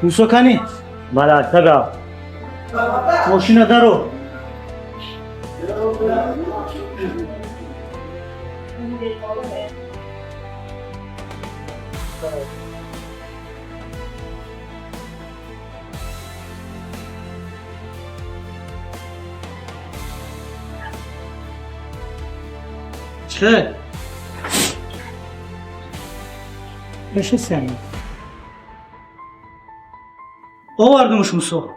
Мусо кани? Мана тага. Мошина даро. Чӣ? Нишастем. Овардимуш, Мусо.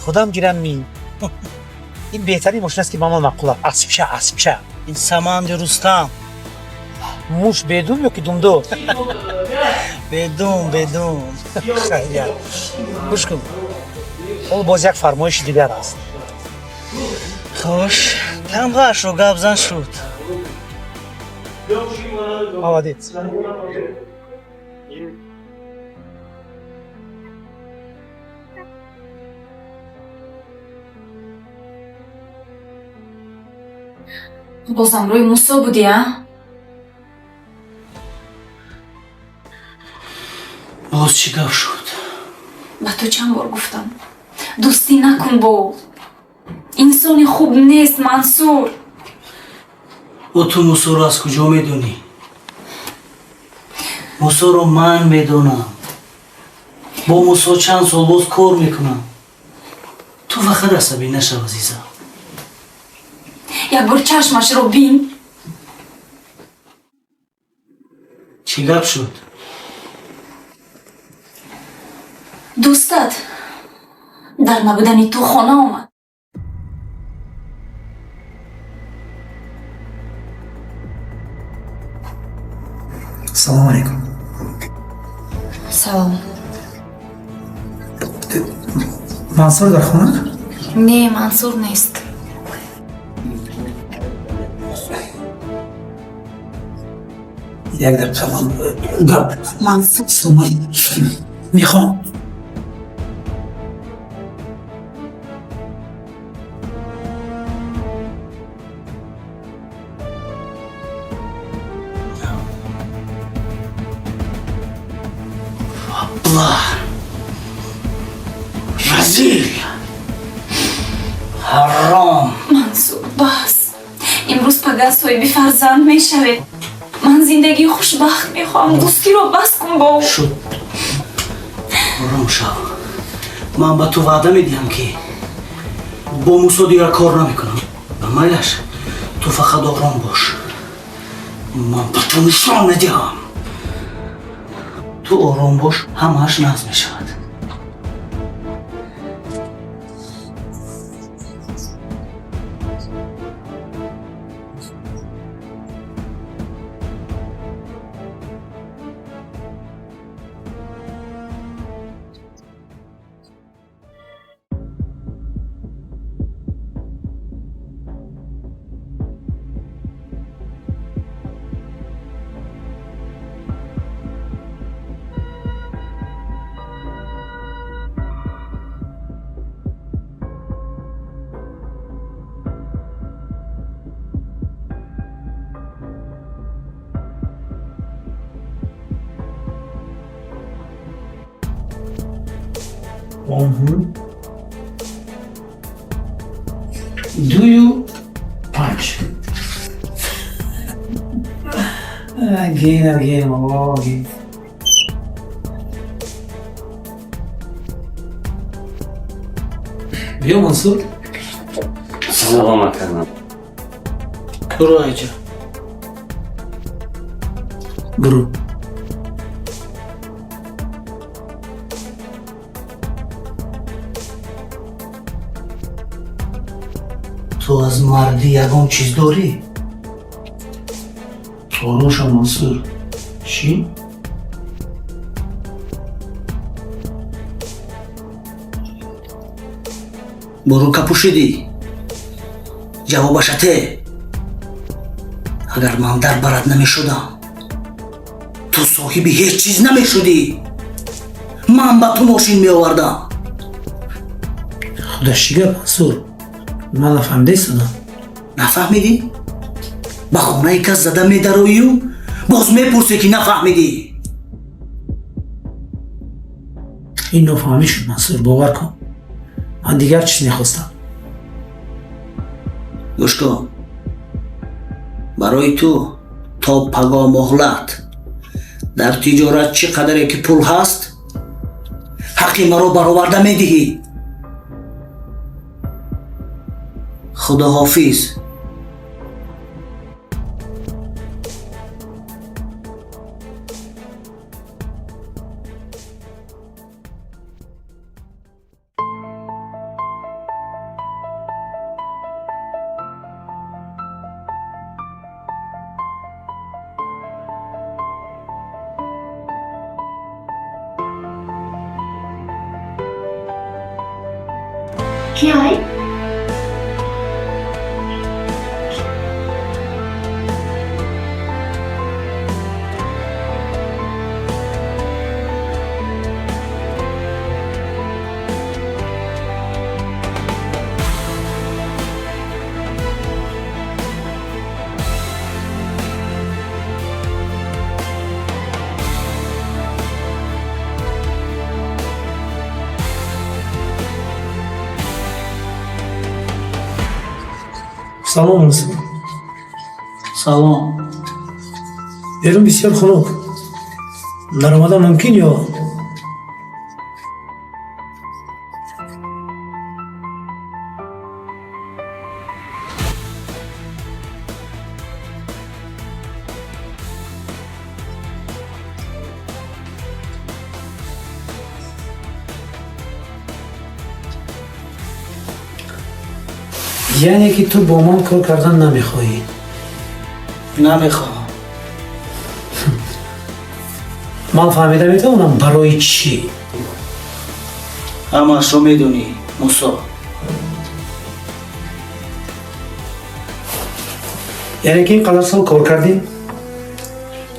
Худам гирам ми? Ин беҳтарин мошин аст, ки ба ман маъқул аст. Аспча, аспча. Ин Саманди Рустам. Муш бедум ё ки думдор? Бедум, бедум. Хайрият, гӯш кун, ҳоло боз як фармоиши дигар аст. Хош, тамғаашро гап зан, шуд. Молодец. Бозам рӯи Мусо будӣ, а? Боз чӣ гап шуд? Ба ту чанд бор гуфтам, дӯстӣ накун бо ӯ. Инсони хуб нест, Мансур. О, ту Мусоро аз куҷо медонӣ? Мусоро ман медонам. Бо Мусо чанд сол боз кор мекунам. Ту фақат асабӣ нашав, азизам. Як бор чашмашро бин. Чӣ гап шуд? Дӯстат дар набудани ту хона омад. Салом алейкум. Салом. Мансур дар хона? Не, Мансур нест. Як дақиқа, ман гап Мансур. Сумай мехоҳам. Абла, разил, ҳаром. Мансур, бас. Имрӯз пага соҳиби фарзанд мешавед. Ман зиндагии хушбахт мехоҳам. Дӯстиро бас кун бо ӯ. Шуд, ором шав. Ман ба ту ваъда медиҳам, ки бо Мусо дигар кор намекунам. Майлаш, ту фақат ором бош. Ман ба ту нишон медиҳам. Ту ором бош, ҳамааш нағз мешавад. Дую панҷ. Again, again, oh, again. Биё, Мансур. Салом, аканам. Буро, айҷа. Буро. Ту аз мардӣ ягон чиз дорӣ? Ором шав, Мансур. Чӣ? Бурука пӯшидӣ, ҷавобаша те. Агар ман дар барат намешудам, ту соҳиби ҳеҷ чиз намешудӣ. Ман ба ту мошин меовардам. Худаш чӣ гап, Мансур? Ман нафаҳмида истодам. Нафаҳмидӣ? Ба хонаи кас зада медароию боз мепурсӣ, ки нафаҳмидӣ. Ин нофаҳмӣ шуд, Мансур, бовар кун, ман дигар чиз мехостам. Гӯш кун, барои ту то паго муҳлат. Дар тиҷорат чӣ қадаре ки пул ҳаст, ҳаққи маро бароварда медиҳӣ. Худоҳофиз. Киай? Салом, Мансур. Салом. Берун бисёр хунук. Даромадан мумкин ё яъне ки ту бо ман кор кардан намехоҳӣ? Намехоҳам. Ман фаҳмида метавонам, барои чӣ? Ҳамаашро медонӣ, Мусо. Яъне ки ин қадар сол кор кардем,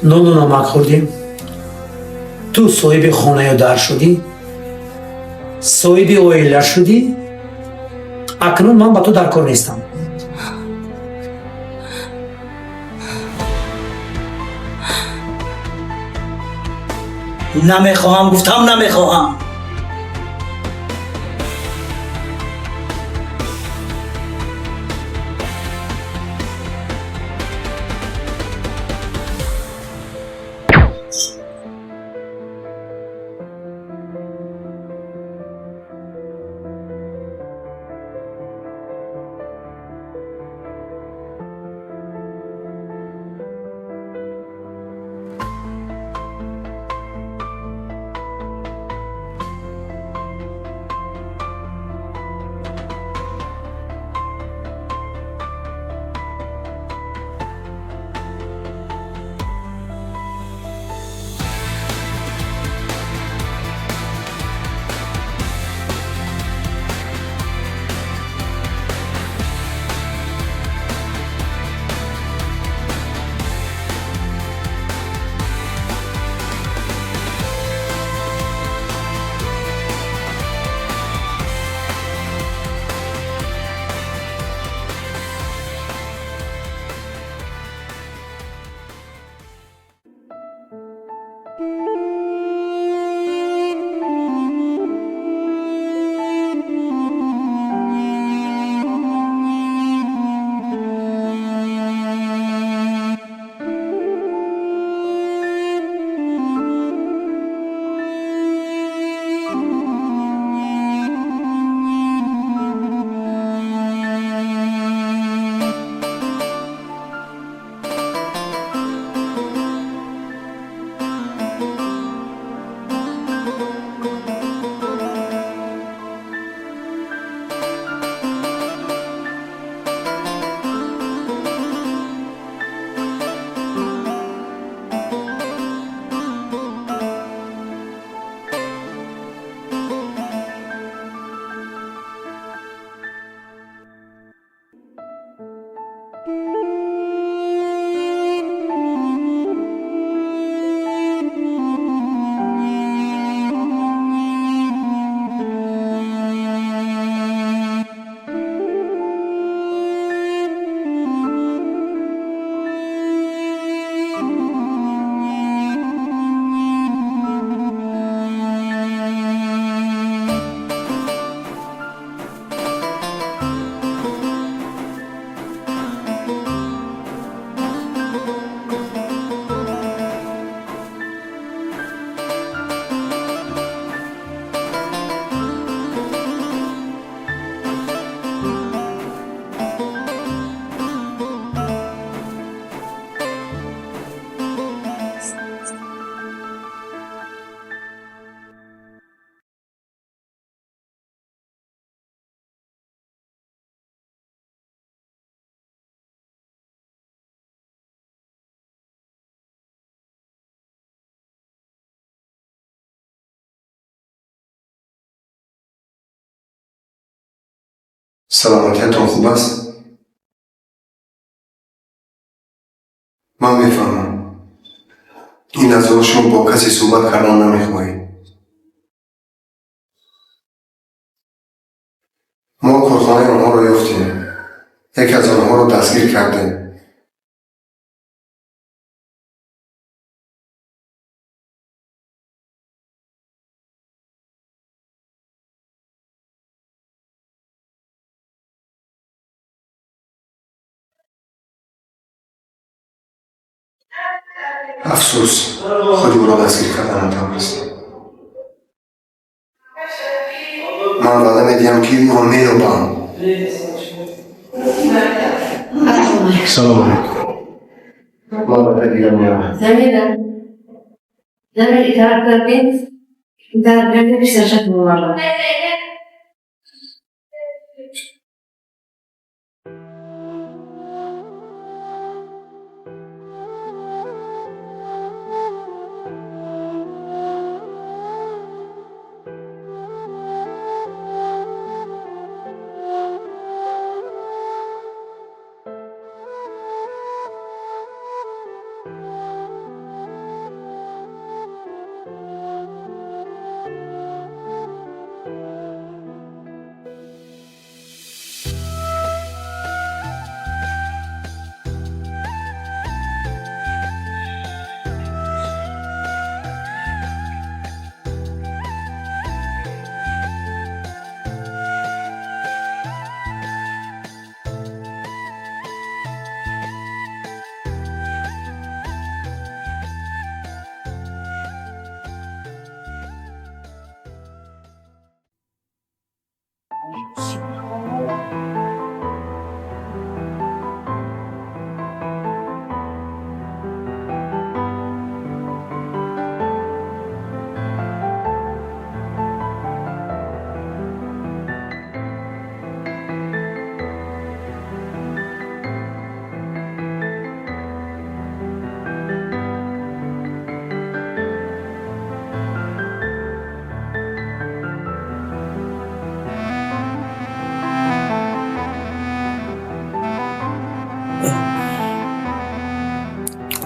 нону намак хӯрдем, ту соҳиби хонаю дар шудӣ, соҳиби оила шудӣ, акнун ман ба ту дар кор нестам. Намехоҳам, гуфтам, намехоҳам. Саломатиятон хуб аст? Ман мефаҳмам. Ин лаҳзаҳо шумо бо касе суҳбат кардан намехоҳед. Мо корхонаи онҳоро ёфтем. Яке аз онҳоро дастгир кардем. Афсӯс, худи ӯро дастгир карда натавонистем. Ман ваъда медиҳам, ки ӯро меёбам. Салом алейкум. Ман ваъда дигар меоям. Замира. Замир итоат кардин. Итоат кардин писаршат муваррам.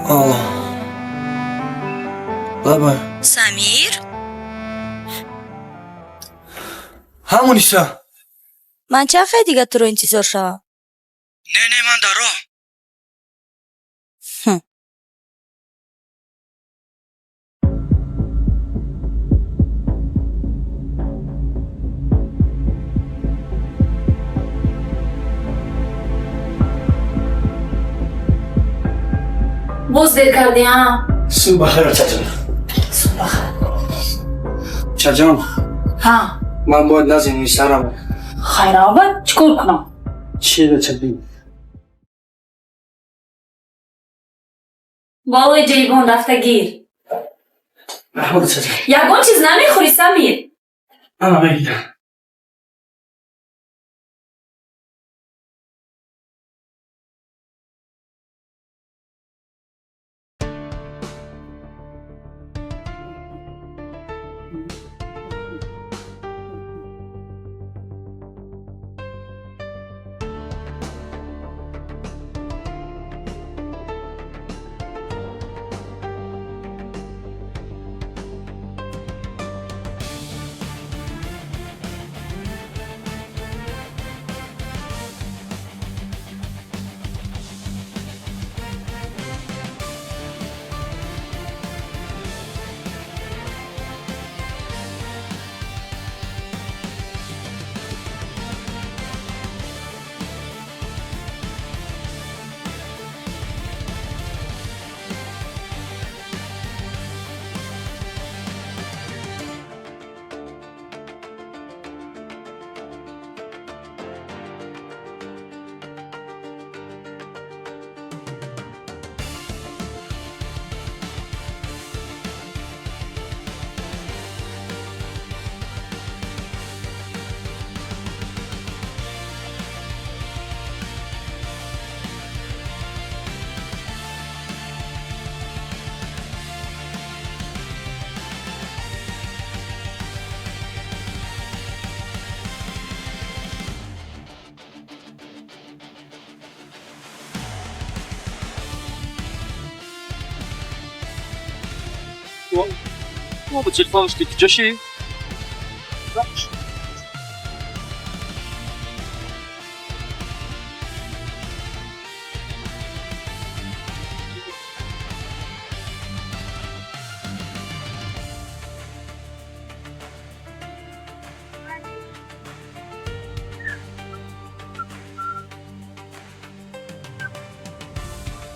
Алло. Лаба. Самир? Ҳа, Муниса. Ман чанд хел дига туро интизор шавам? Не, не, ман дар роҳ. Боз дер кардӣ, а? Субҳ бахайр, очаҷон. Субҳ бахайр. Очаҷон. Ҳа. Ман бояд назди Муниса равам. Хайр, аввал чӣ кор кунам? Чӣ, очаҷон? Болои ҷайбон рафта гир. Раҳмат, очаҷон. Ягон чиз намехӯрӣ, Самир? Ана мегирам.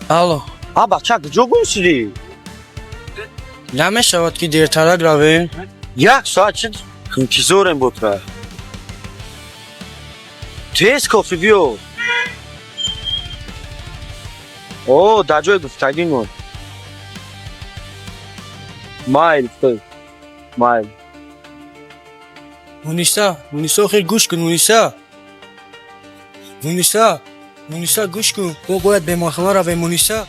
Алло. А бача, куҷо гум шудӣ? Намешавад ки дертарак равем? Як соат шуд интизорем ботра. Тез кофӣ биё. О, дар ҷои гуфтагӣ мон. Майл, майл. Муниса, Муниса, охир гӯш кун, Муниса. Муниса, Муниса, гӯш кун. Мо бояд беморхона равем, Муниса.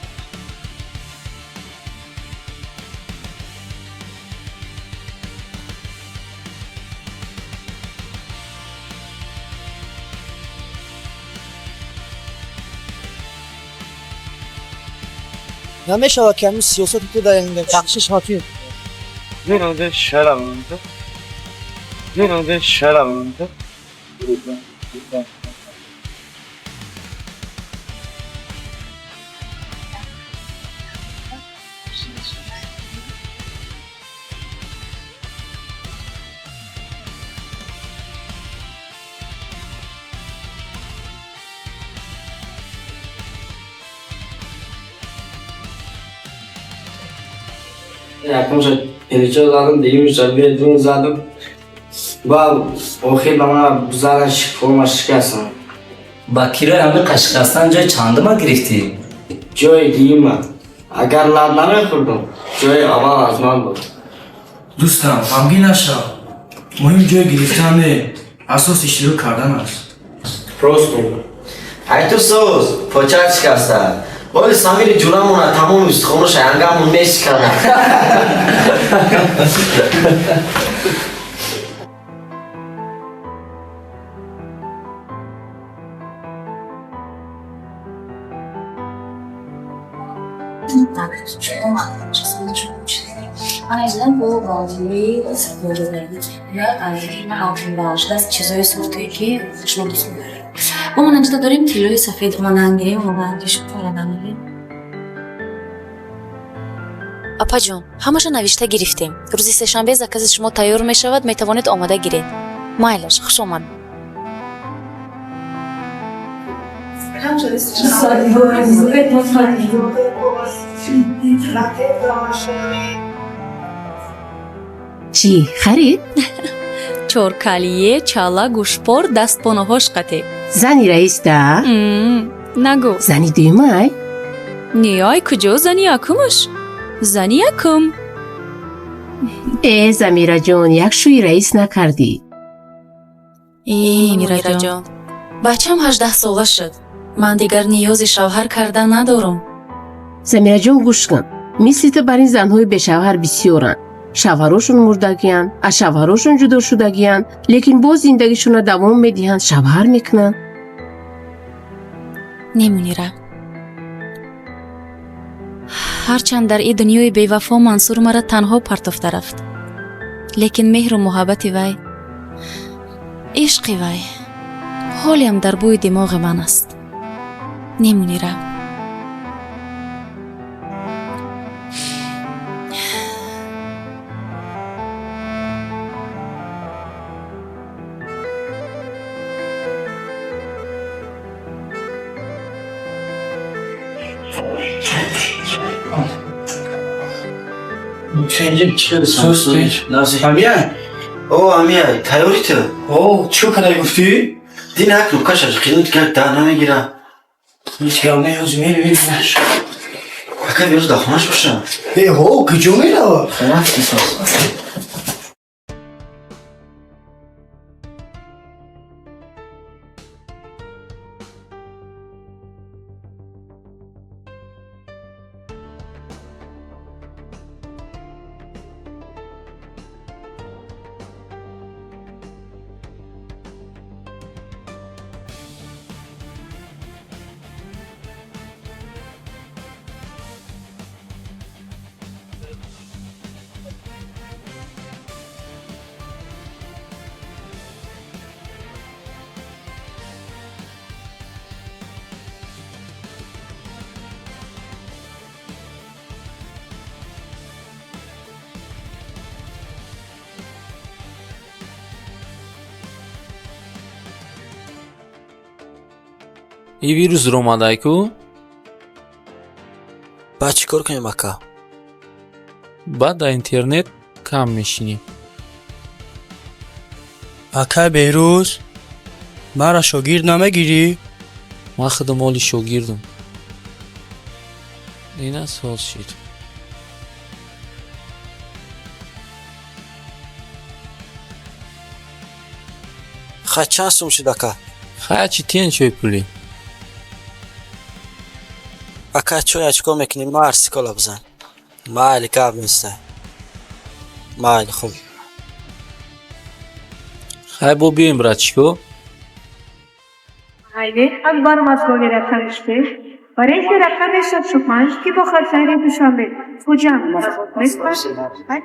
Намешавад ки ҳамин сиёсати ту дар бахшиш ҳофиз. Якумша пеличо задам, дуюмша бедун задам. Ба охир ба ман задан форма шикастам. Ба кирои ҳамин қашиқастан ҷои чандума гирифтӣ? Ҷои дуюма. Агар лаб намехӯрдам, ҷои аввал аз ман буд. Дӯстам, ғамгин нашав. Муҳим ҷой гирифтан не, асос иштирок кардан аст. Рост мегӯ. Ай ту соз, поча шикаста. Оли Самири ҷурамона тамоми устухоноша янгамон мешиканад. Чизои сохтае ки шумо дӯст медоред. Мо монанҷида дорем тиллои сафед, монангирем, монангиш монангирем. Апаҷон, ҳамаша навишта гирифтем. Рӯзи сешанбе закази шумо тайёр мешавад, метавонед омода гиред. Майлаш, хуш омад. Чӣ харид? Чоркалие, чала, гӯшпор, дастпонаҳош қатӣ. Зани раис да? Нагӯ. Зани дуюмай? Не, ай куҷо зани якумаш? Зани якум. Э, Замираҷон, як шӯи раис накардӣ. Э, Мираҷон, бачам 18-сола шуд. Ман дигар ниёзи шавҳар кардан надорам. Замираҷон, гӯш кун. Мисли ту бар ин занҳои бешавҳар бисёранд. Шавҳарошон мурдагиянд, аз шавҳарошон ҷудо шудагиянд, лекин боз зиндагишонро давом медиҳанд, шавҳар мекунанд. Не, Мунира. Ҳарчанд дар ин дунёи бевафо Мансур мара танҳо партофта рафт, лекин меҳру муҳаббати вай, ишқи вай ҳолиам дар бӯи димоғи ман аст. Не, Мунира. Амия? О, Амия, тайёрӣ ту? О, чӣ кадай гуфтӣ? Дин ҳак нукашаш қинут гак дар намегира. Ҳеҷ гап не, ҳозир мебинаш. Ака биёз дар хонаш боша. Э, ҳо, куҷо меравад? Рафти соз. И вирус ромадай ку. Баъд чӣ кор кунем, ака? Баъд дар интернет кам мешинӣ. Акай Беҳрӯз, маро шогирд намегирӣ? Ман худам оли шогирдам. Ина соз шид. Хай, чанд сум шуд, ака? Хай, чӣ тиен чой пулӣ. Ака, чоя чӣ кор мекунӣ? Марси кола бизан. Майли, гап неста. Майли, хуб. Хай, бо биёем, братчико. غیره اکبر مسئول رقم 6 و رئیس رقم 65 که با خط دوشنبه خجند می‌کند.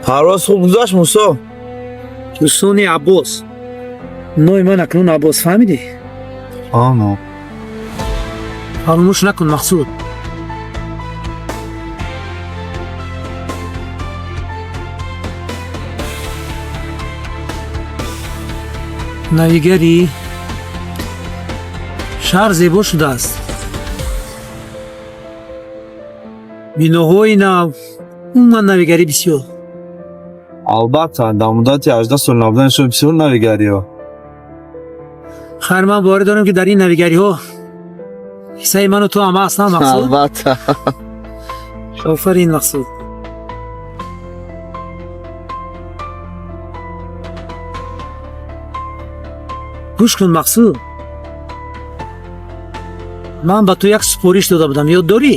Парвоз хуб гузашт, Мусо? Дӯстони Аббос, номи ман акнун Аббос, фаҳмидӣ? Фаҳмам. Фаромӯш накун, Мақсуд. Навигарӣ, шаҳр зебо шудааст, биноҳои нав, умуман навигарӣ бисёр. Албатта, дар муддати 18 сол набудани шумо бисёр навигариҳо. Хайр, ман боварӣ дорам, ки дар ин навигариҳо ҳиссаи ману ту ҳам ҳаст, на, Мақсуд? Албатта. Офарин, Мақсуд. Гӯш кун, Мақсуд, ман ба ту як супориш дода будам, ёд дорӣ?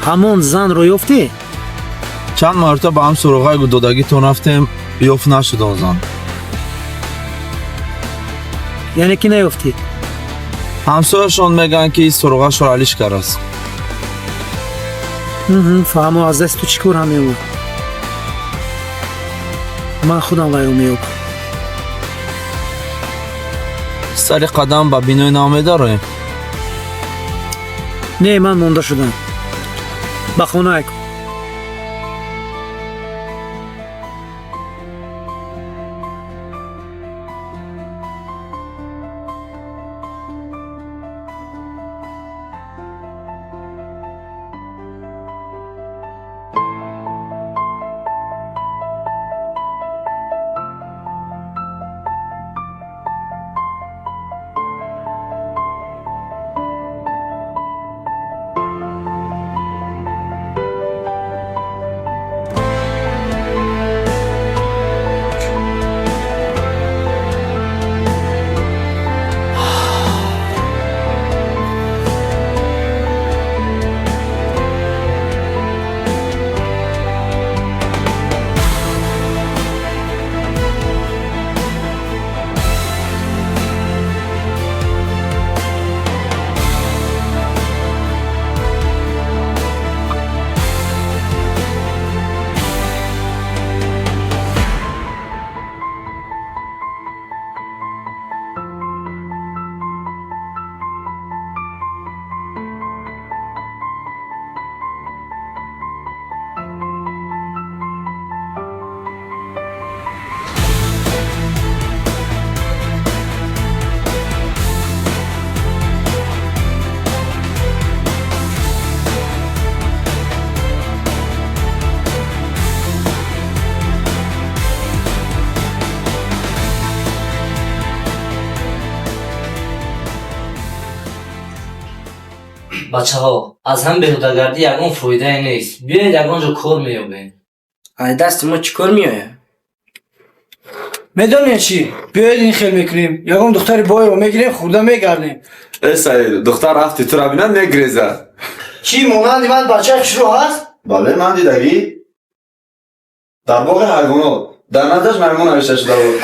Ҳамон занро ёфтӣ? Чанд маротиба ба ҳам суроғаи додагитон рафтем, ёфт нашуд он зан. Яъне ки наёфтӣ? Ҳамсояшон мегӯянд, ки суроғашро алиш кардааст. Фаҳмо, аз дасти ту чӣ кор ҳам меомад? Ман худам вайро меёбам. Сари қадам ба бинои нав медароем? Не, ман монда шудам. Ба хона айкун. Бачаҳо, аз ҳам беҳудагардӣ ягон фоидае нест. Биёед, ягон ҷо кор меёбем. Ай дасти мо чӣ кор меояд? Медонед чӣ? Биёед, ин хел мекунем: ягон духтари бойро мегирем, хӯрда мегардем. Э, Саид, духтар рафти тура бинад, мегрезад. Чӣ, монанди ман бачаи хушрӯ ҳаст? Бале, ман дидагӣ. Дар боғи ҳайвонот дар наздаш маймун навишта шуда буд.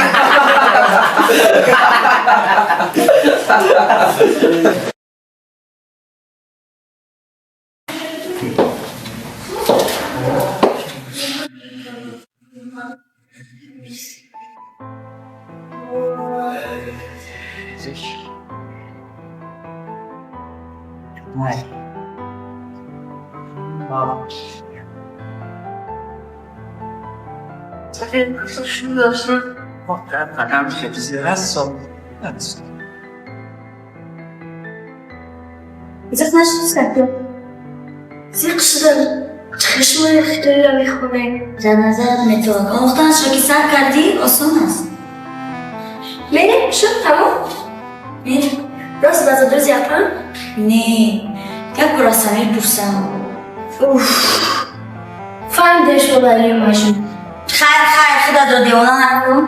Дар назарат метавон омӯхтанашро ки сар кардӣ, осон аст. Мерем, шуд, тамом. Мерем. Рост ба зодрӯзи апам? Не, як бор аз Самир пурсам. Уф, фаҳмидем шумо Лайлию Маҷнун. Хайр, хайр, худатро девона накун.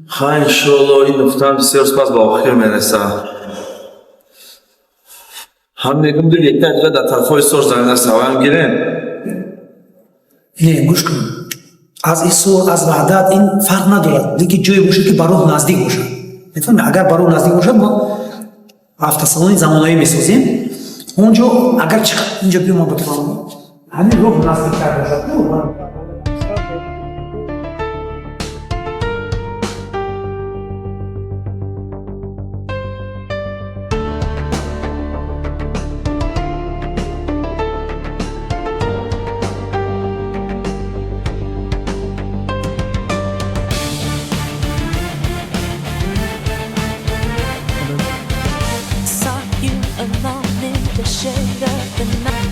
Хай, иншоалло, ин нуқтаам бисёр спас ба охир мерасад. Ҳам мегум, 2 гектар дига дар тарафҳои Сор замин аст, ҳаваям гирем. Не, гӯш кун, аз Исо, аз Ваҳдат ин фарқ надорад, лекин ҷое бошад, ки ба роҳ наздик бошад. Мефаҳми, агар ба роҳ наздик бошад, мо автосалони замонаӣ месозем он ҷо. Агар чи инҷо биё, ма ба ту ҳамин роҳ наздиктар бошад. Saw you alone in the shade of the night.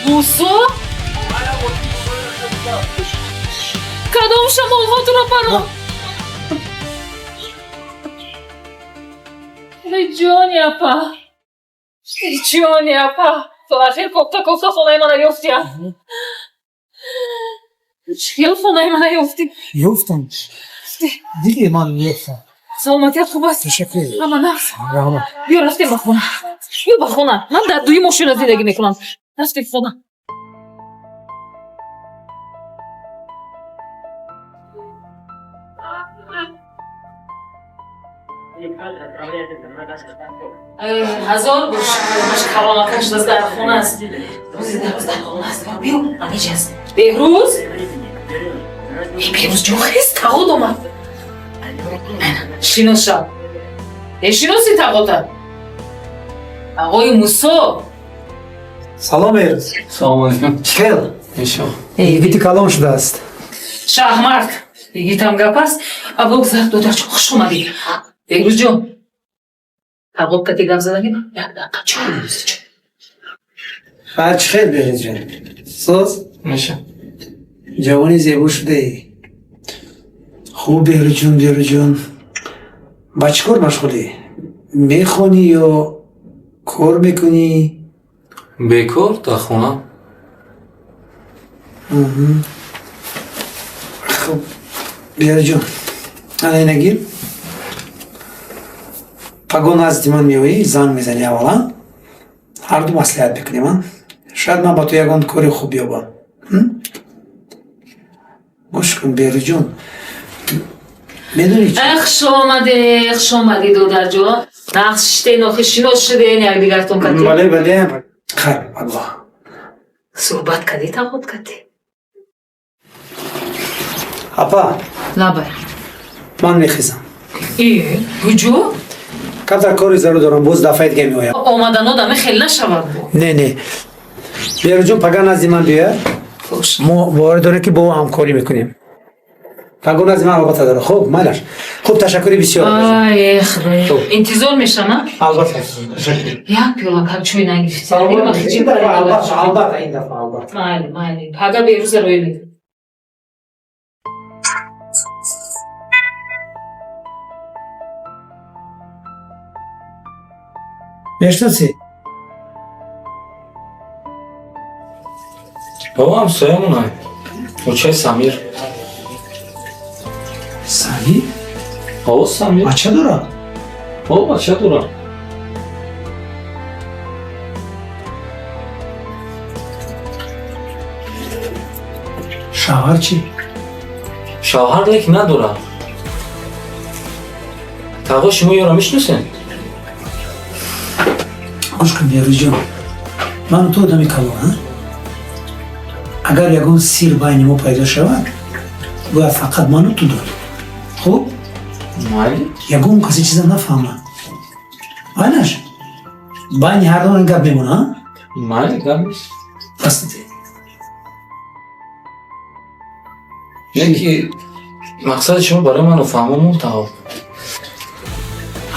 Мусо? Кадом шамолҳо туро парон? Эй ҷони апа! Эй ҷони апа! То ахир кофта кофта хонаи мана ёфтия. Чӣ хонаи мана ёфтӣ? Ёфтам. Диди, ман ёфтам. Саломатият хуб аст? Ташаккур. Ҳама нағз? Раҳмат. Биё, рафтем ба хона. Биё ба хона. Ман дар дуюм мошина зиндагӣ мекунам. Рафтем хона. Ҳазор бош, калонакаш даст дар хона аст. Рӯзи дароз дар хона аст. Биё, анич аст. Беҳрӯз? Эй, Беҳрӯз ҷон, хез, тағот омад. Шинос шав. Эй, шиноси тағота? Ағои Мусо. Салом, Беҳрӯз. Салом алейкум. Чӣ хел? Иншо. Йигити калон шудааст. Шаҳмард. Йигитам гап аст. Або гузар, додарҷон, хуш омадӣ. Беҳрӯз ҷон, тағот кати гап заданӣ як дақиқа чой бирӯз. Хайр, чӣ хел, Беҳрӯзҷон? Соз? Меша. Ҷавони зебо шудаӣ. Хуб, Беҳрӯзҷон, Беҳрӯзҷон, ба чӣ кор машғулӣ? Мехонӣ ё кор мекунӣ? Бекор, дар хона. Хуб, Беҳрӯзҷон, ана ина гир. Пагоҳ назди ман меоӣ, занг мезанӣ аввалан, ҳарду маслиҳат мекунем. А шояд ман ба ту ягон кори хуб ёбам. Гӯш кун, Беҳрӯзҷон, медонӣ чӣ? Хуш омаде, хуш омадӣ, додарҷон. Нағз шиштен, охи шинос шуден якдигартон кати. Бале, бале, хайр, аллоҳ. Суҳбат кардӣ тағот кардӣ? Апа. Лабай. Ман мехезам. Э, куҷо? Камтар кори зарур дорам, боз дафъаи дига меоям. Омаданот ами хел нашавад бо. Не, не, Беҳрӯзҷон пага назди ман биёяд. Мо боварӣ дорем, ки бо ӯ ҳамкорӣ мекунем. Пагоҳ назди ман албатта дорад. Хуб, майлаш. Хуб, ташаккури бисёр. Ай, худоё, интизор мешам, а? Албатта, ташаккур. Як пиёла кам чой нагирифтӣ. Ин дафъа албатта, албатта, ин дафъа албатта. Майли, майли, пага Беҳрӯза роӣ мекунем. Мешиносӣ? Бобо, ҳамсоямонай. Очаи Самир. Самир? О, Самир. Бача дорад? О, бача дорад. Шавҳар чӣ? Шавҳар лек надорад. Тағо, шумо ёро мешиносед? Гӯш кун, Беҳрӯзҷон, ману ту одами калон, а? Агар ягон сир байни мо пайдо шавад, бояд фақат ману ту донем. Хуб? Майли. Ягон касе чиза нафаҳмад. Майнаш, байни ҳардумон ин гап мемона, а? Майли, гап нест. Пас Не ки мақсади шумо барои ман нофаҳмо монд, тағо.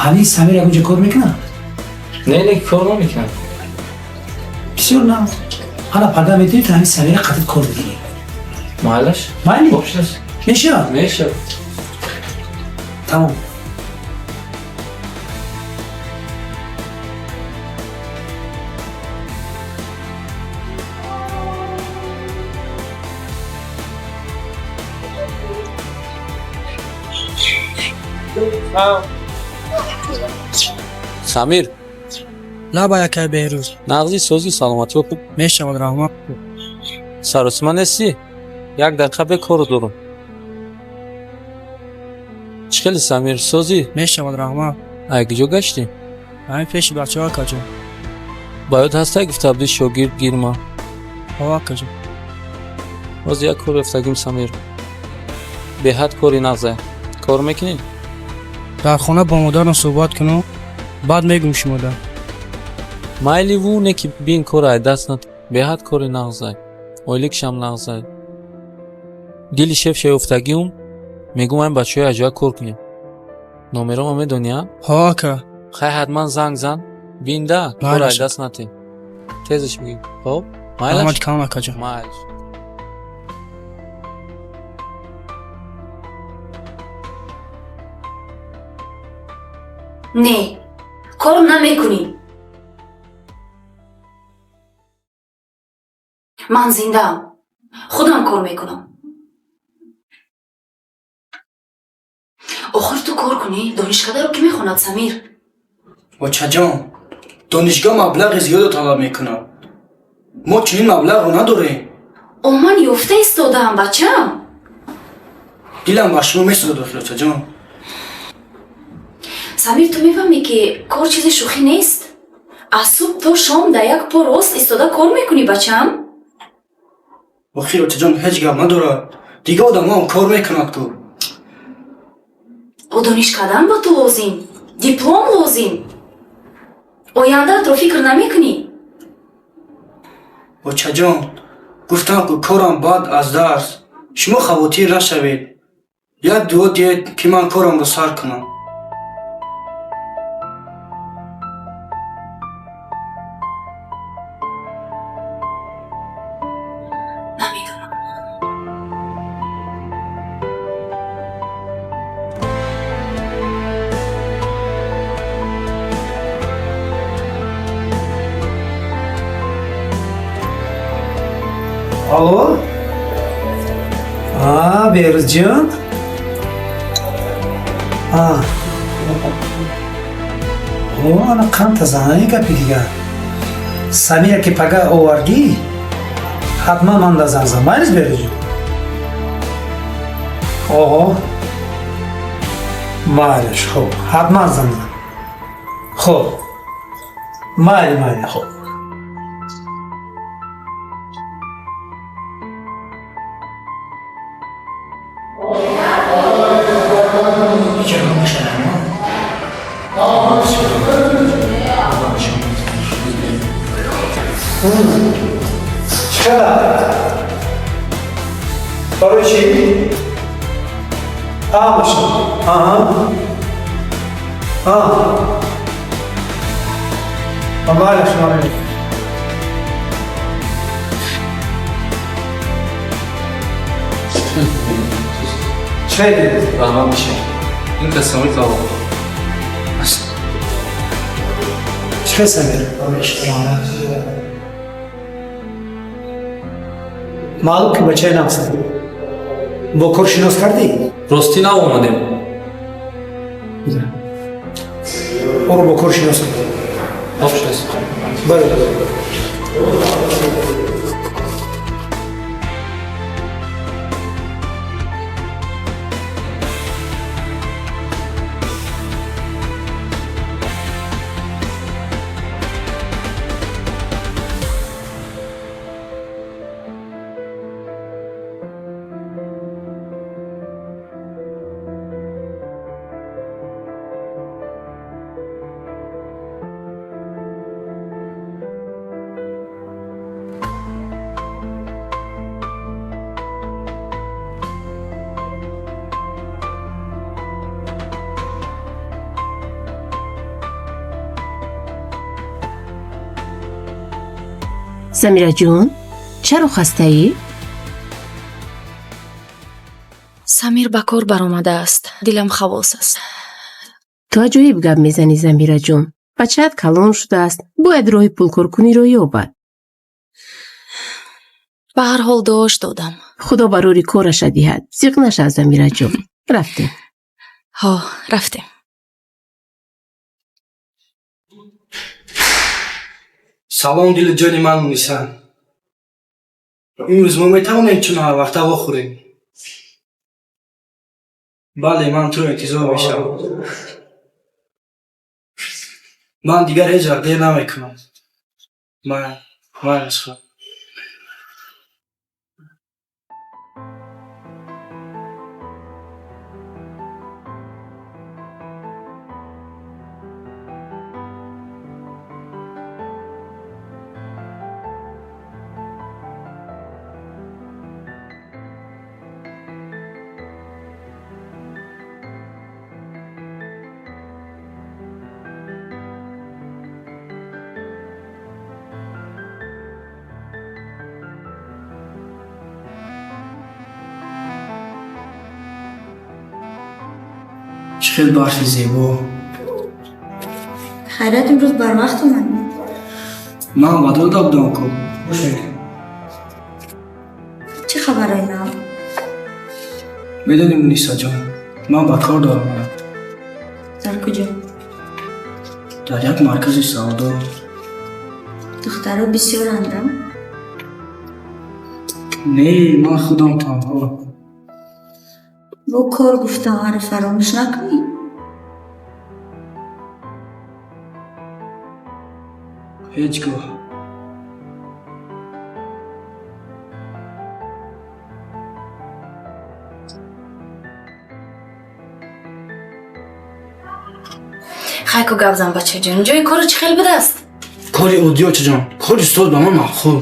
Ҳамин Самир ягон ҷо кор мекунад? Не, не, кор намекунад. Бисёр на. Ана пага метавонӣ ту ҳамин Самира қатъи кор бигирӣ. Майлаш. Майли? Хуб шудааст. Мешавад? Мешавад. Тамом. Самир. Лабай, акай Беҳрӯз. Нағзи, созӣ, саломатиҳо хуб? Мешавад, раҳмат. Саросима нестӣ? Як дақиқа бекору дорам. Чӣ хели, Самир, созӣ? Мешавад, раҳмат. Ай куҷо гаштӣ? Ҳамин пеши бачаҳо, акаҷон. Ба ёд ҳастай, гуфта будӣ, шогирд гирма? Ҳо, акаҷон. Боз як кор ёфтагим, Самир, беҳад кори нағзе. Кор мекунӣ? Дар хона бо модарам суҳбат кунам, баъд мегӯм шумода. Майливу не ки бин, кор ай даст нат, беҳад кори нағзай, ойликшам нағзай. Дили шеф шаёфтагиум, мегӯм айн бачаҳои аҷоя кор кунем. Номерома медонӣ, а? Ҳо, ака. Хай, ҳатман занг зан, бинда, кор ай Майлаш. даст натем, тезаш бигӣ. Хоб, майлаш. Раҳмати калон, акаҷон. Майлаш. Не, кор намекунӣ. Ман зиндаам, худам кор мекунам. Охир ту кор кунӣ, донишкадаро кӣ мехонад, Самир? Очаҷон, донишгоҳ маблағи зиёдро талаб мекунад. Мо чунин маблағро надорем. О, ман ёфта истодаам, бачам. Дилам ба шумо месӯзад, охир, очаҷон. Самир, ту мефаҳмӣ, ки кор чизи шӯхӣ нест? Аз субҳ то шом дар як по рост истода кор мекунӣ, бачам. Охир, очаҷон, ҳеҷ гап надорад, дигар одамҳоам кор мекунад ку. Дониш кардан ба ту лозим, диплом лозим. Ояндаатро фикр намекунӣ? Очаҷон, гуфтам ку, корам баъд аз дарс. Шумо хавотир нашавед, як дуо диҳед, ки ман корамро сар кунам. Намедонам. Алло? А, Беҳрӯзҷон? А. О, ана қанта занани гапи дигар. Самира ки пага овардӣ, ҳатман ман да занг зан. Майлиш, Беҳрӯзҷон? Оҳо. Майлиш, хуб. Ҳатман занг зан. Хуб. Майли, майли, хуб. Чӣ хабар? Барои чӣ? А, машин. Аҳа. А. Майлиш, майли. Чӣ дидед? Раҳмат бишед. Ин кас Самир Талоб. Чӣ хел, Самир? Маълум ки бачаи нақс. Бо кор шинос кардӣ? Ростӣ, нав омадем. Ӯро бо кор шинос кун. Хоб шудааст. Бале. Замираҷон, чаро хастаӣ? Самир ба кор баромадааст, дилам хавос аст. Ту аҷоиб гап мезанӣ, Замираҷон. Бачаат калон шудааст, бояд роҳи пулкоркуниро ёбад. Ба ҳар ҳол дуош додам. Худо барори кораша диҳад. Зиқ нашав, Замираҷон. Рафтем. Ҳо, рафтем. Салом, дилу ҷони ман Муниса. Имрӯз мо метавонем чун ҳарвақта вохӯрем? Бале, ман туро интизор мешавам. Ман дигар ҳеҷ вақт дер намекунам. Ман хуб. Чӣ хел барфи зебо! Хайрат, имрӯз барвақт омадӣ. Ман ваъда дода будам ку. Чӣ хабарои нав? Медонӣ, Мунисаҷон, ман ба кор даромадам. Дар куҷо? Дар як маркази савдо. Духтаро бисёранда? Не, ман худам танҳо. Бо кор гуфтаҳоро фаромӯш накунӣ. Ҳеҷ гоҳ. Хайку гап зан, бачаҷон, ҷои кору чӣ хел будааст? Кори оддӣ, очаҷон. Кори устод ба ман маъқул.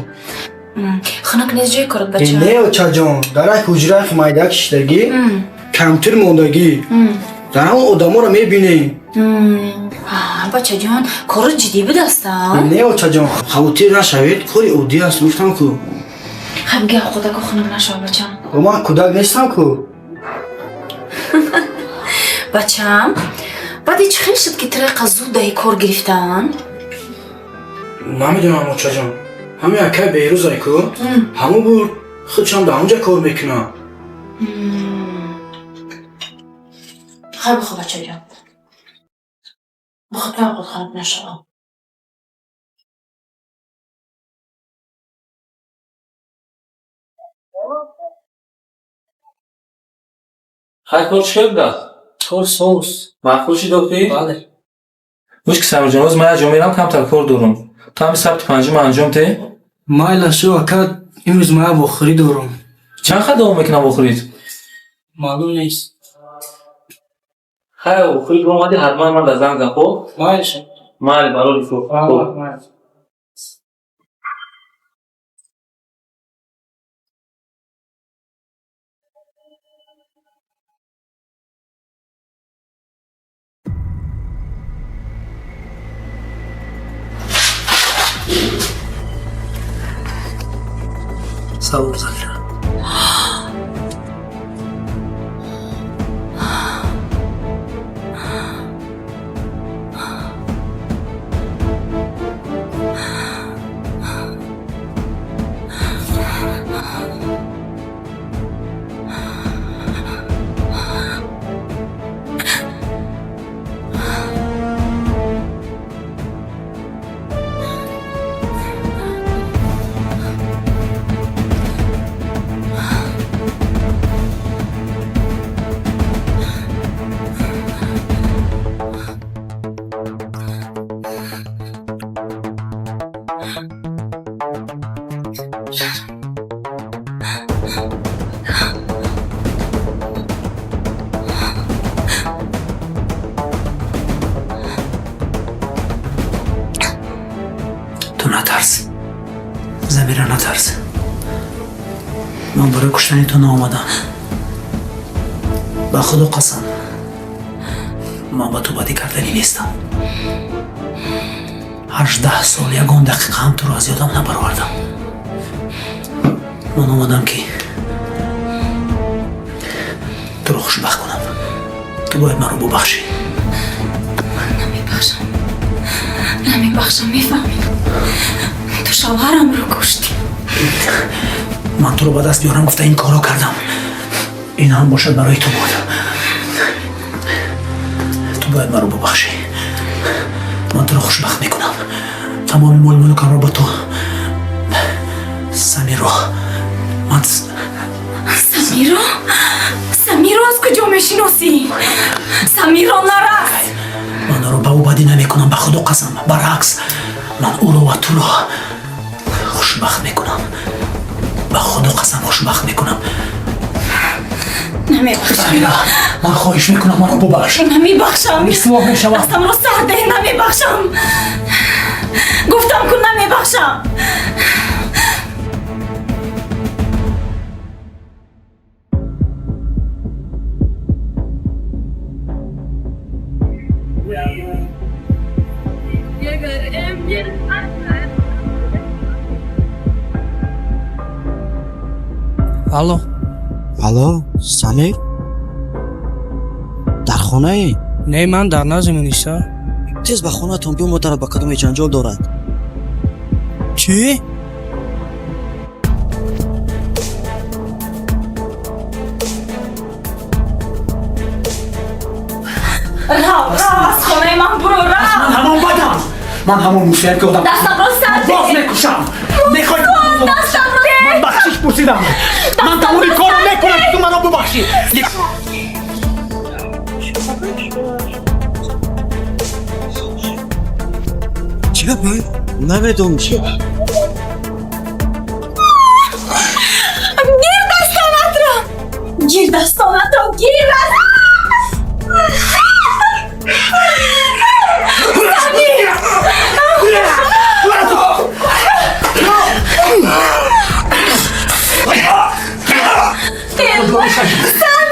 Хунук нест ҷои корот, бача? Не, очаҷон, дар як ҳуҷраи майдак шиштагӣ, компютер мондагӣ, дар ҳамон одаморо мебинем. Бачаҷон, корот ҷиддӣ будааст? Не, очаҷон, хавотир нашавед, кори оддӣ аст, гуфтам ку. Хай, бигӯ, кӯдаку хунук нашава, бачам. Ман кӯдак нестам ку. Бачам, баъди чӣ хел шуд, ки тура зуд даҳи кор гирифтаанд? Намедонам, очаҷон, ҳамин акай Беҳрӯзай ку, ҳамон буд, худшам дар ҳамонҷа кор мекунам. Хай, бихоб, бачаҷон, бихоб, таваққут хунук нашава. Хай, кор чӣ хел будааст? Кор соз. Маъқул шид охир? Бале. Гӯш ки, Самирҷон, ҳозир ман як ҷо мерам, камтар кор дорам. Ту ҳами сабти панҷума анҷом те. Майла шу, ака, имрӯз ман як вохӯрӣ дорам. Чанд хел давом мекунам вохӯрит? Маълум нест. Хай, вохӯрит омадӣ, ҳатман ман дар занг зан, хоб? Майли. Майли, барори кор. Салом, Замира. Ту натарс, Замира, натарс. Ман барои куштани ту наомадам. Ба Худо қасам, ман ба ту бадӣ карданӣ нестам. 18 сол ягон дақиқа ҳам туро аз ёдам набаровардам. Ман омадам, ки туро хушбахт кунам. Ту бояд маро бубахшӣ. Намебахшам, намебахшам, мефаҳмӣ? Ту шавҳарамро куштӣ. Ман туро ба даст биёрам гуфта ин корро кардам. Ин ҳам бошад барои ту буд. Ту бояд маро бубахшӣ. Ман туро хушбахт мекунам. Тамоми моли мулкамро ба ту, Самиро ман. Самиро? Самиро аз куҷо мешиносӣ? Самиро нарас. Ман ӯро ба ӯ бадӣ намекунам, ба Худо қасам. Баръакс, ман ӯро ва туро хушбахт мекунам. Ба Худо қасам, хушбахт мекунам. Намебахшам. Замира, ман хоҳиш мекунам, маро бубахш. Намебахшам. Ислоҳ мешавад. Дастамро сар деҳ. Намебахшам, гуфтам ку, намебахшам. Алло. Алло, Самир, дар хонаӣ? Не, ман дар назди Муниса. Тез ба хонаатон биё, модарат ба кадоме ҷанҷол дорад. Чӣ? Рав, рав, аз хонаи ман буро, рав. Ман ҳамон бадам, ман ҳамон мусиҳат, ки одам Дастамро сар боз деҳ. мекушам. Мехоҳӣ? Дастамро Ман бахшиш пурсидам. Ман тамоми корро мекунам, ки ту маро бубахшӣ. Чӣ гап? Намедонам чи. Гир дастонатро! Гир дастонатро! Гир Самир! Самир! Самир!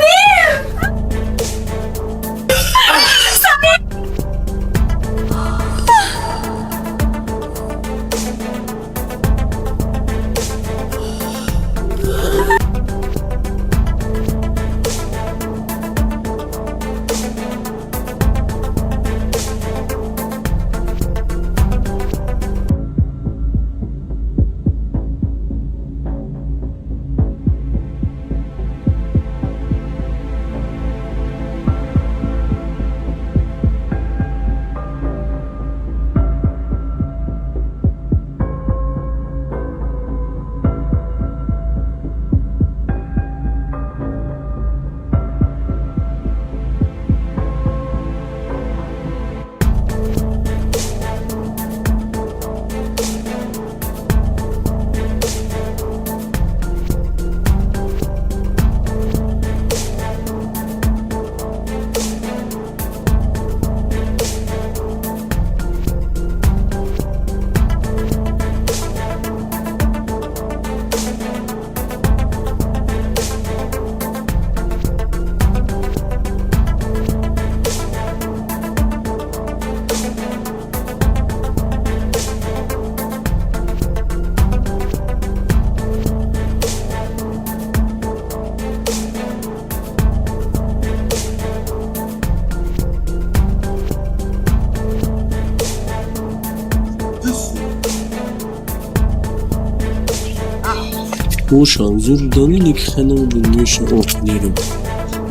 Ушам зур донини ки хеле дунёша охнеру.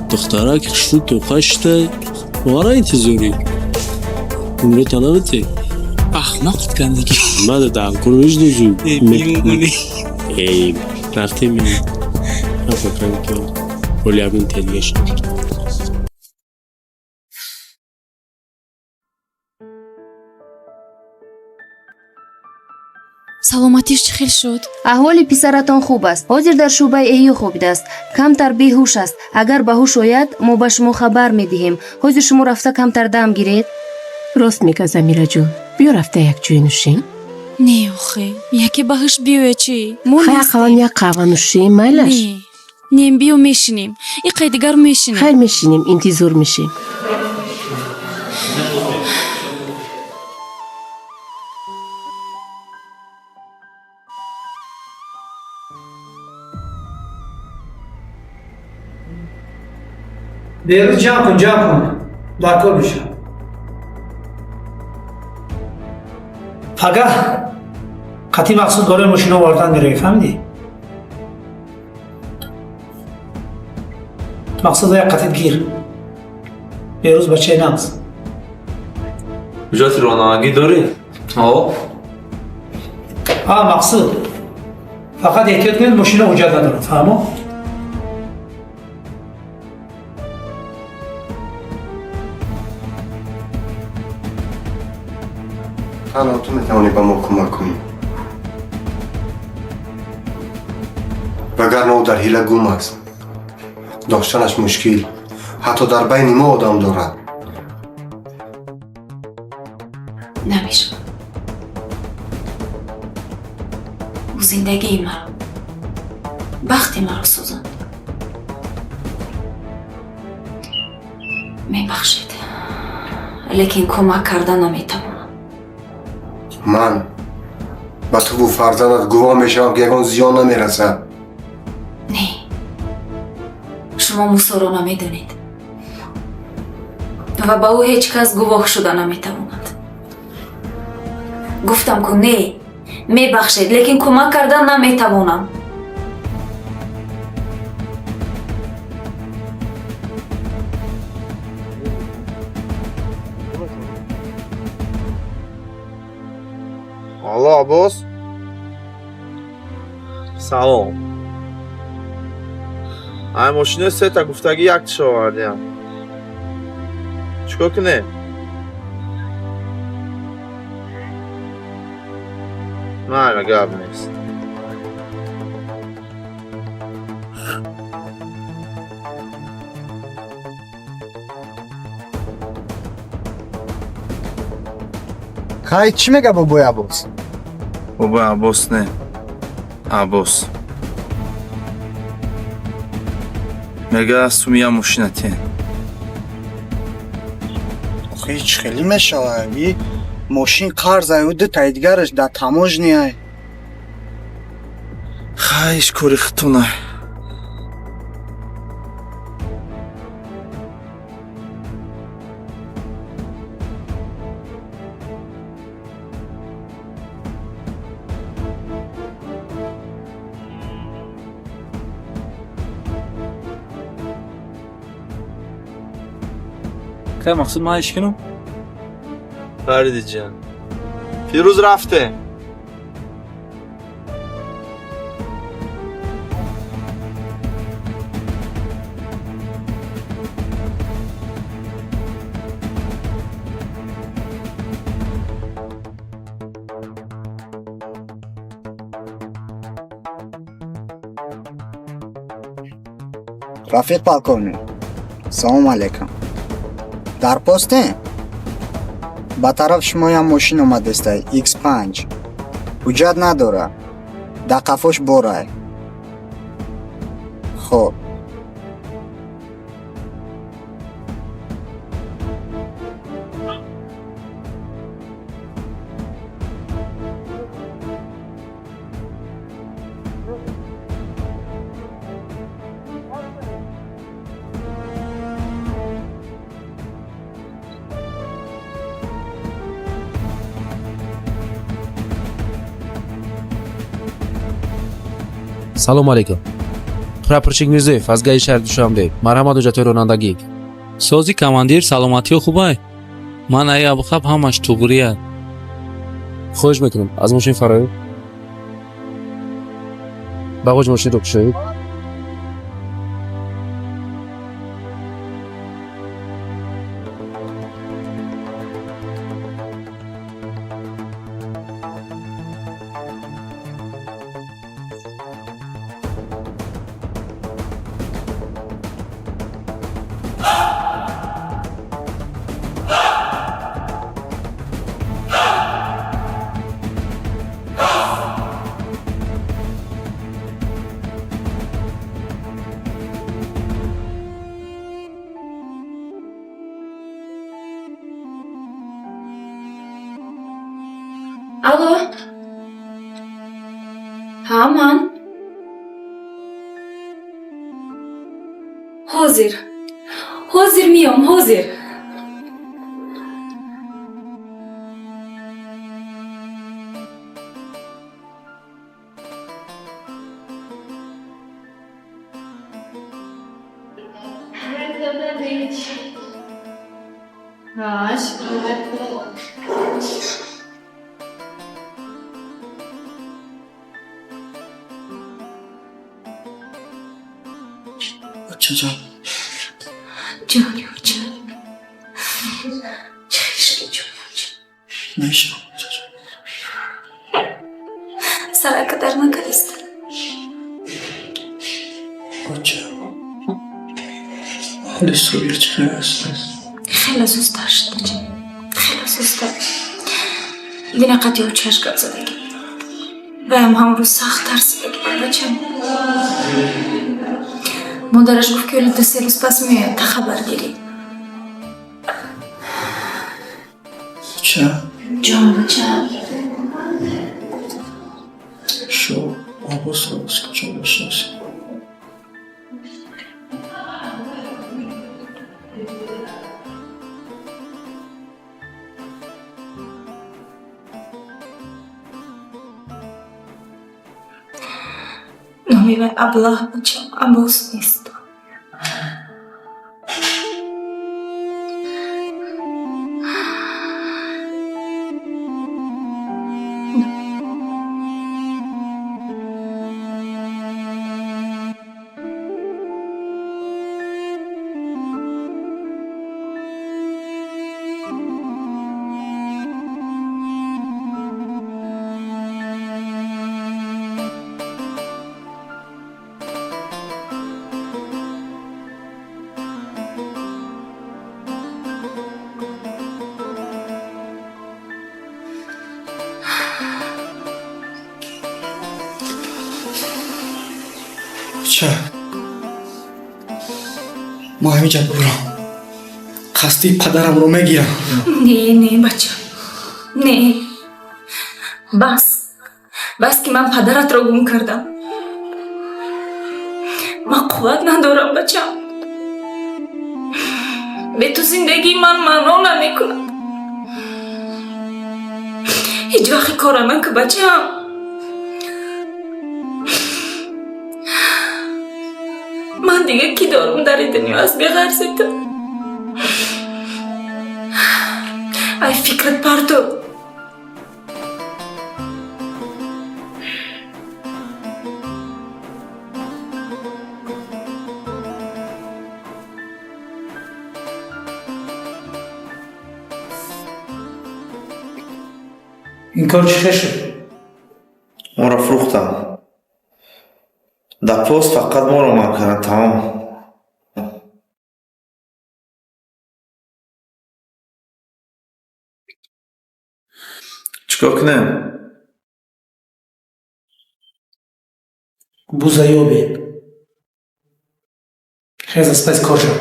Духтарак хушрӯ тоқа шида вара интизорӣ. Умрета намете? Ахмақт кандиги. Мада дамкур мешнозу. Мемонӣ. Эй, рафтем. Ман фикрам ки оли абин телгеш. Саломатиш чӣ хел шуд? Аҳволи писаратон хуб аст. Ҳозир дар шӯъбаи эҳё хобидааст. Камтар беҳуш аст. Агар ба ҳуш ояд, мо ба шумо хабар медиҳем. Ҳозир шумо рафта камтар дам гиред. Рост мега, Замираҷон. Биё рафта якҷоя нӯшем. Не, охе, яке ба ҳуш биёя чӣ? Мо Хай, ақаллан як қаҳва нӯшем, майлаш? Не, не, биё мешинем. Иқай дигар мешинем. Хайр, мешинем, интизор мешем. Беҳрӯз, ҷамъ кун, ҷамъ кун, дар кор бишав. Пагаҳ қатъи Мақсуд барои мошина овардан меравӣ, фаҳмидӣ? Мақсудро як қатит гир. Беҳрӯз бачаи нағз. Ҳуҷҷати ронандагӣ дорӣ? О. А, Мақсуд, фақат эҳтиёт кунед, мошина ҳуҷҷат надорад, фаҳмо? Танҳо ту метавонӣ ба мо кӯмак кунӣ. Вагарна ӯ дар ҳила гум аст. Доштанаш мушкил. Ҳатто дар байни мо одам дорад. Намешавад. Ӯ зиндагии маро, бахти маро сӯзонд. Мебахшед, лекин кӯмак карда наметавонам. Ман ба туву фарзандат гувоҳ мешавам, ки ягон зиён намерасад. Не, шумо Мусоро намедонед ва ба ӯ ҳеҷ кас гувоҳ шуда наметавонад. Гуфтам ку, не, мебахшед, лекин кӯмак кардан наметавонам. Алло, Аббос. Салом. Ай, мошинаи сета гуфтагӣ яктиша овардиям. Чӣ кор кунем? Майла, гап нест. Хай, чӣ мега бобои Аббос? Бобои Аббос не, Аббос. Мега сумия мошина тен. Охи, чӣ хеле мешавад? И мошин қарз аю, ду таи дигараш дар таможняй. Хай, иш кори худтонай. Хай, мақсуд, ман иш кунам? Фариди ҷан. Фирӯз рафте. Рафиқ полковник, салом алейкум. Дар постем? Ба тараф шумоям мошин омадестай, X5. Ҳуҷҷат надора. Дар қафош борай. Хоб. Салом алейкум. Прапорщик Мирзоев аз ГАИ шаҳри Душанбе. Марҳамат, ҳуҷҷатҳои ронандагӣ. Сози, командир, саломатиё хубай? Ман аи абхаб ҳамаш туғрия. Хоҳиш мекунам, аз мошин фароед. Бағоҷи мошинро кушоед. Алло. Ҳа, ман. Ҳозир. Ҳозир миём, ҳозир. Очаҷон. Ҷони оча. Чӣ шуди, ҷони оча? Мешавам, очаҷон. Сарака дар накардиста. Оча. Ҳоли Собир чӣ хел аст? Хеле суста шуд, бача. Хеле суста. Дина қати очаш гап задагӣ. Ваям ҳамрӯз сахт тарсидагӣ, бачам. Модараш гуфт, ки оли 2-се рӯз пас меояд та хабаргирӣ. Оча. Ҷон, бача. Шо Аббосро аз куҷо мешиносӣ? Номи вай Аблаҳ, бачам, Аббос нест. Ша, мо ҳамиҷа бурам, қасди падарамро мегирам. Не, не, бача, не, бас, бас, ки ман падаратро гум кардам. Ман қувват надорам, бачам. Бе ту зиндагии ман маъно намекунад. Ҳеҷ вақт кора наку, бачам. Ман дига кӣ дорам дар ин дунё аз беғарзи ту? Ай, фикрат парту. Ин кор чӣ хел шуд? Моро фурӯхтанд. Дар пост фақат моро манъ карданд, тамом. Чӣ кор кунем? Буза ёбед. Хез, аз паси кор шав.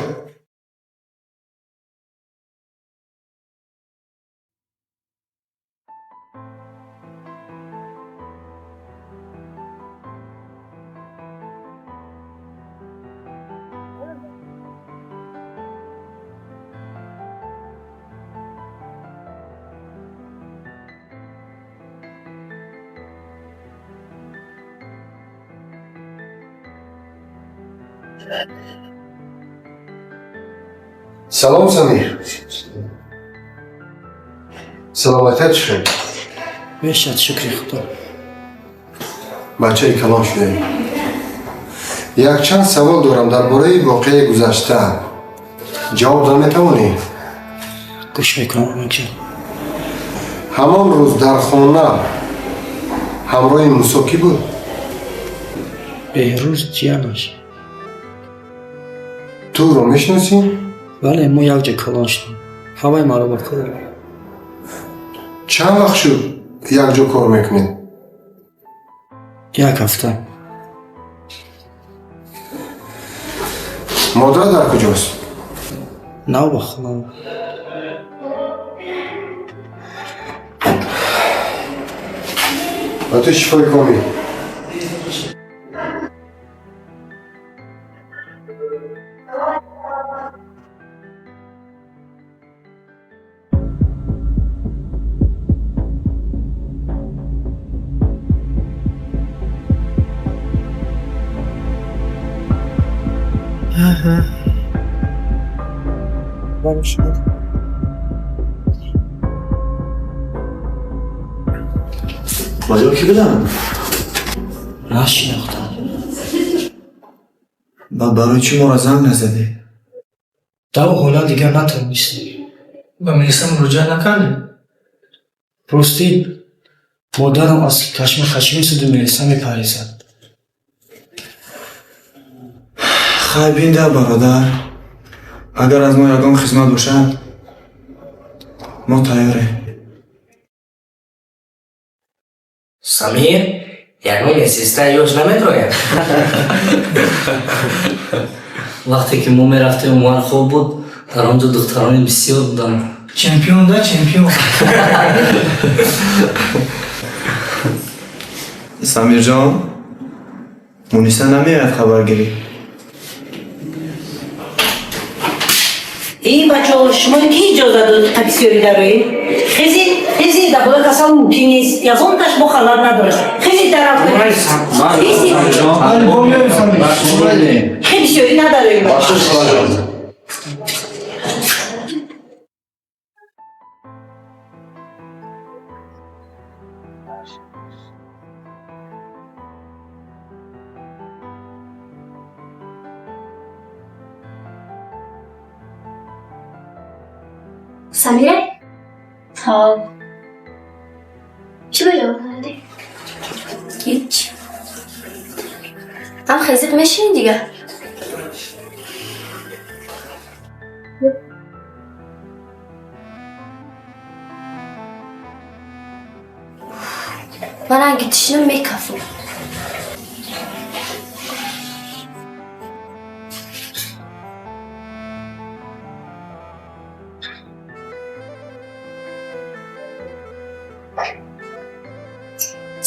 Салом, Самир. Саломатият чӣ хел? Мешад, шукри Худо. Бачаи калон шудаем. Якчанд савол дорам дар бораи воқеаи гузашта. Ҷавоб дода метавонӣ? Гӯш мекунам, Оминҷон. Ҳамон рӯз дар хона ҳамроҳи Мусо кӣ буд? Беҳрӯз, ҷиянаш. Ту ӯро мешиносӣ? Бале, мо якҷо калон шудем. Ҳамаи маро ба кор. Чанд вақт шуд якҷо кор мекунед? Як ҳафта. Модар дар куҷост? Нав ба хона. Ба ту шифои комил. Баё кӣ буданд? Нашинохтам. Баъд барои чӣ моро занг назадӣ? Дар он ҳолат дигар натавонистем. Ба милиса муроҷиат накардем. Ростӣ, модарам аз кашмакашии суду милиса мепарҳезад. Хай, бинда, бародар, агар аз мо ягон хизмат бошад, мо тайёрем. Самир, ягон медсестра ёш наметрояд? Вақте ки мо мерафтем, Умар хоб буд. Дар он ҷо духтарони бисёр буданд. Чемпион да чемпион. Самирҷон, Муниса намеояд хабаргирӣ? Ин бачаҳо, шумо ки иҷоза дод бисёри дароед? Хези, хези, дар бола касал мумкин нест, ягонташ бо халат надорад. Хези, тараф хези. Хе, бисёри надароем. Самира? Ҳо. Чӣ ба ҷавоб надодӣ? Ҳеҷ. Ам хезиқ мешинӣ дига? Ман ранги тишинам мекафам.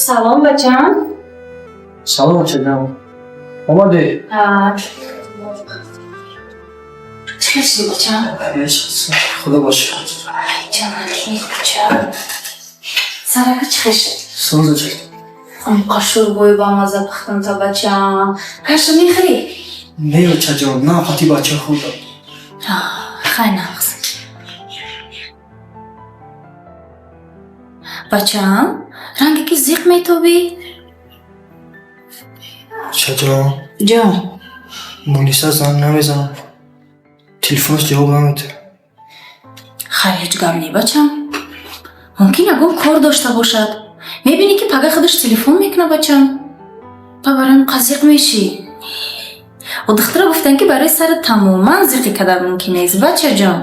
Салом, бачам. Салом, очаҷон. Омадӣ? Чӣ хел шудӣ, бачам? Худо боша. Ай, ҷонали, бачам. Сарака чӣ хел шуд? Соз, оча. Онқа шӯрбои бамаза пухтам та, бачам. Каша мехӯрӣ? Не, очаҷон, на қати бача хӯрдам. Хай, нағз. Бачам, ранге ки зиқ метобӣ? Очаҷон. Ҷон. Муниса занг намезанад. Телефонаш ҷавоб намедиҳад. Хай, ҳеҷ гап не, бачам. Мумкин ягон кор дошта бошад. Мебинӣ, ки пага худаш телефон мекунад, бачам. Ба барои қа зиқ мешӣ? О, духтура гуфтанд, ки барои сарат тамоман зиқӣ кардан мумкин нест, бачаҷон.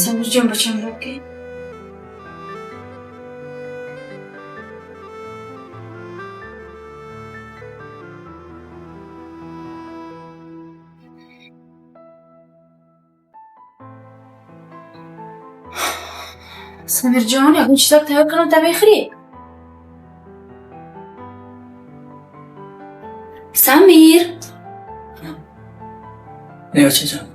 Самирҷон, бачам, ки Самирҷон, ягон чизак тайёр кунам та мехӯрӣ? Самир. Не, очаҷон.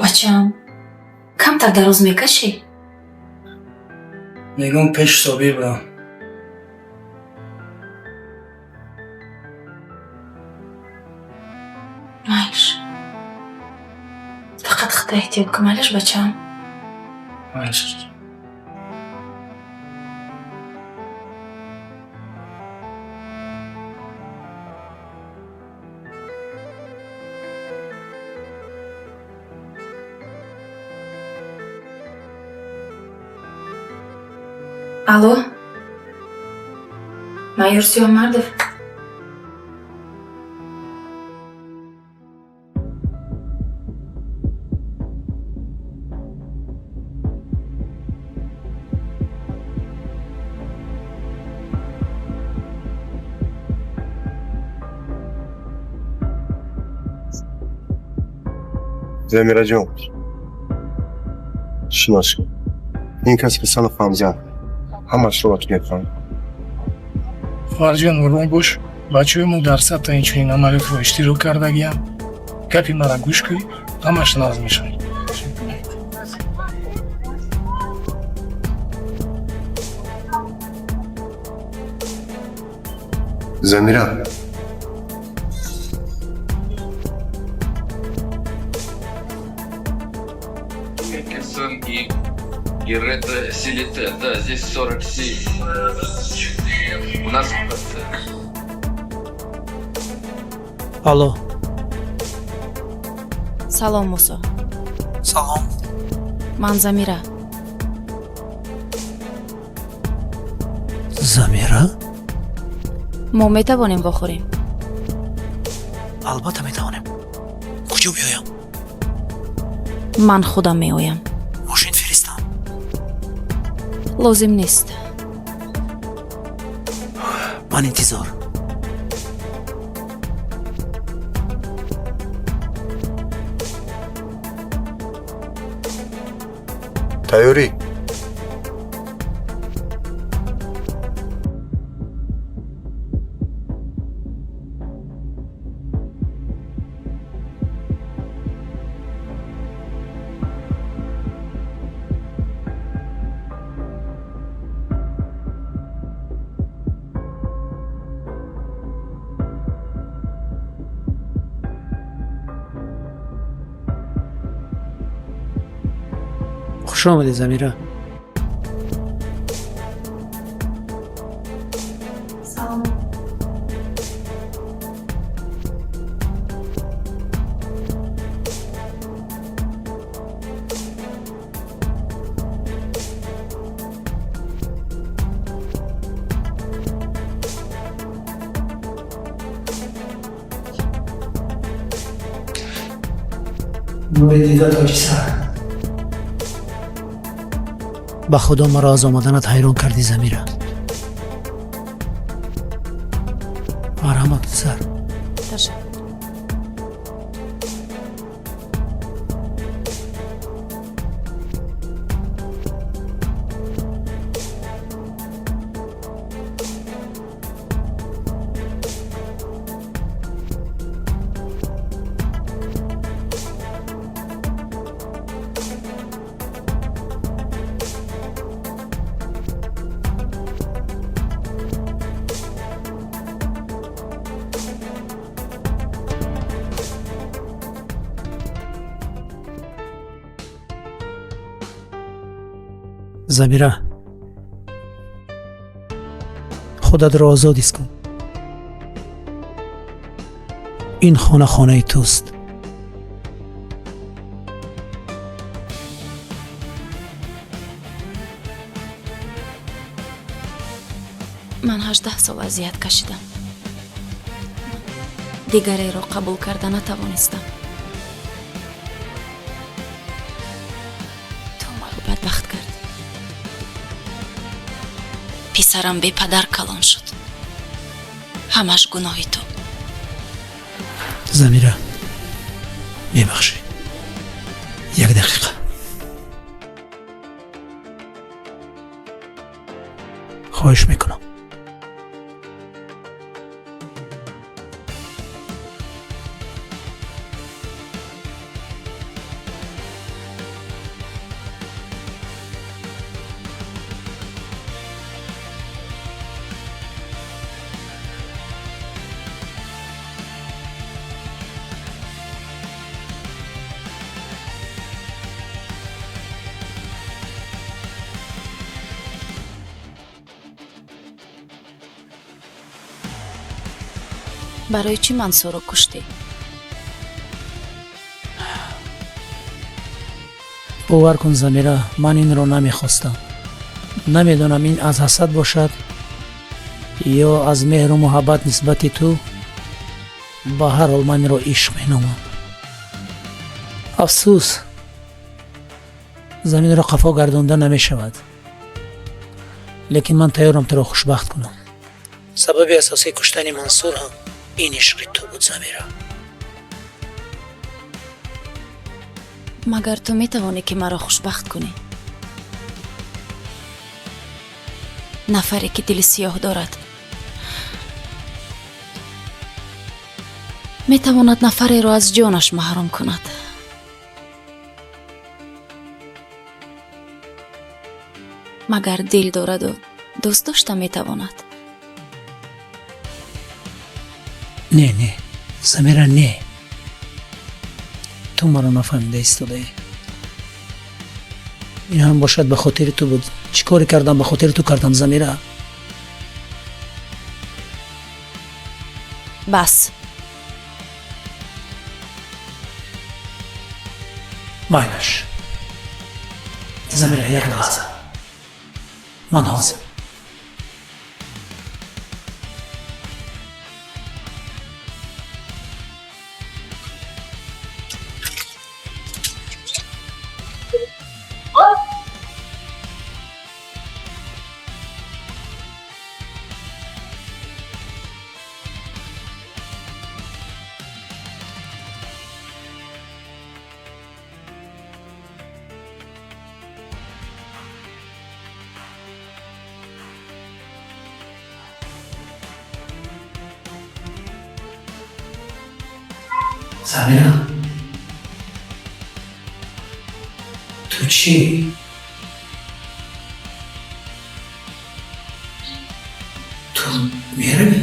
Бачам, камтар дароз мекашӣ? Мегӯм, пеш Собир будам. Майлиш, фақат худта эҳтиёт кун, майлиш, бачам? Майлиш. Алло, майор Сиёмардов. Замираҷон, шинос шуд. Ин кас Ҳасанов Ҳамза, ҳамашро ба ту мефаҳмам. Хоҳарҷон, ором бош. Бачаҳои мо дар садта инчунин амалиётро иштирок кардагиям. Гапи мара гӯш кӯй, ҳамаш нағз мешавад. Замира. И Герета Селите, да, здесь 47. У нас Алло. Салом, Мусо. Салом. Ман Замира. Замира? Мо метавонем вохӯрем? Албатта метавонем. Куҷо биёям? Ман худам меоям. Мошин фиристам? Лозим нест. Ман интизор. Тайёрӣ? Хуш омадӣ, Замира. Салом. Нури дида, тоҷи сар. Ба Худо, маро аз омаданат ҳайрон кардӣ, Замира. Марҳамат, сар. Ташаккур. Замира, худатро озод ҳис кун. Ин хона хонаи туст. Ман 18 сол азият кашидам, дигареро қабул карда натавонистам. Ту маро бадбахт кардӣ. Писарам бепадар калон шуд. Ҳамаш гуноҳи ту. Замира, мебахшӣ, як дақиқа, хоҳиш мекунам. Барои чӣ Мансурро куштӣ? Бовар кун, Замира, ман инро намехостам. Намедонам, ин аз ҳасад бошад ё аз меҳру муҳаббат нисбати ту. Ба ҳар ҳол, ман инро ишқ меномам. Афсӯс, заминро қафо гардонда намешавад, лекин ман тайёрам туро хушбахт кунам. Сабаби асосии куштани Мансур ҳам ин ишқи ту буд, Замира. Магар ту метавонӣ, ки маро хушбахт кунӣ? Нафаре, ки дили сиёҳ дорад, метавонад нафареро аз ҷонаш маҳрум кунад. Магар дил дораду дӯст дошта метавонад? Не, не, Замира, не, ту маро нафаҳмида истодаӣ. Ин ҳам бошад, ба хотири ту буд. Чӣ коре кардам, ба хотири ту кардам, Замира. Бас. Майлаш, Замира, як лаҳза, ман ҳозир. Замира, ту чӣ? Ту меравӣ?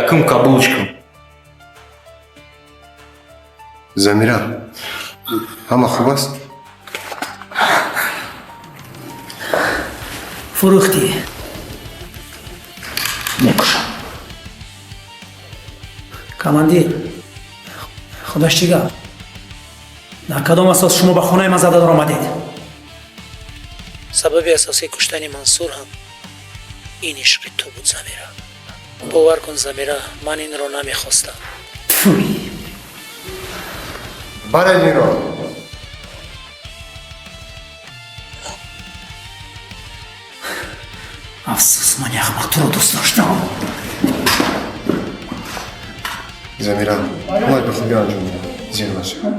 Якум қабулш кун. Замира, ҳама хуб аст? Фурӯхтӣ, мекушам. Командир, Худаш чӣ гап? Дар кадом асос шумо ба хонаи ман зада даромадед? Сабаби асосии куштани Мансур ҳам ин ишқи ту буд, Замира. Бовар кун, Замира, ман инро намехостам. Баред инро. Афсӯс, ман ахмақ туро дӯст доштам. Замира, бояд ба хубӣ анҷом диҳам. Зиён нашавад.